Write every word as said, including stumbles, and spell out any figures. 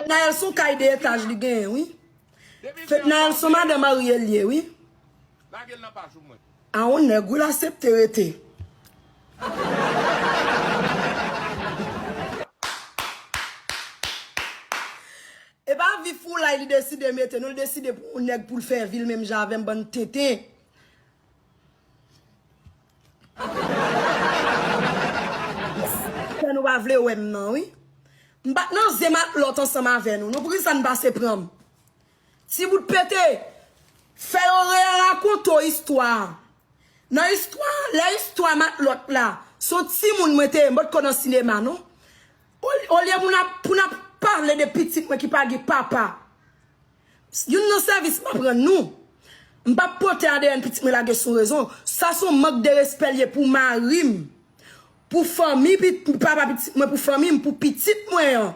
Fednaelle se yon kay de etaj li genyen, wi. Fednaelle se yon madan marye l ye, wi. Lage l nan paj ou mwen. A yon nèg, wi, l aksepte rete. E pa vi foulay li deside mete, non, li deside pou yon nèg pou l fè vi l menm jan avè m, bann tenten. Fè nou pa vle wè m nan, wi. M pa t nan zen matlòt ansanm avè nou, non, poukisa n pase pran m? Ti bout pete, fè yo re rakonte w istwa a. Nan istwa, lè istwa matlòt la, se yon timoun mwen te ye, m potko nan sinema, non. Olye pou n ap, pou n ap pale de pitit mwen ki pa gen papa. Youn nan sèvis m ap rann nou, m p ap pote A D N pitit mwen lage sou rezo. Sa se yon mank de respè l ye pou mari m, pou fanmi papa pitit mwen, pou fanmi m, pou pitit mwen an.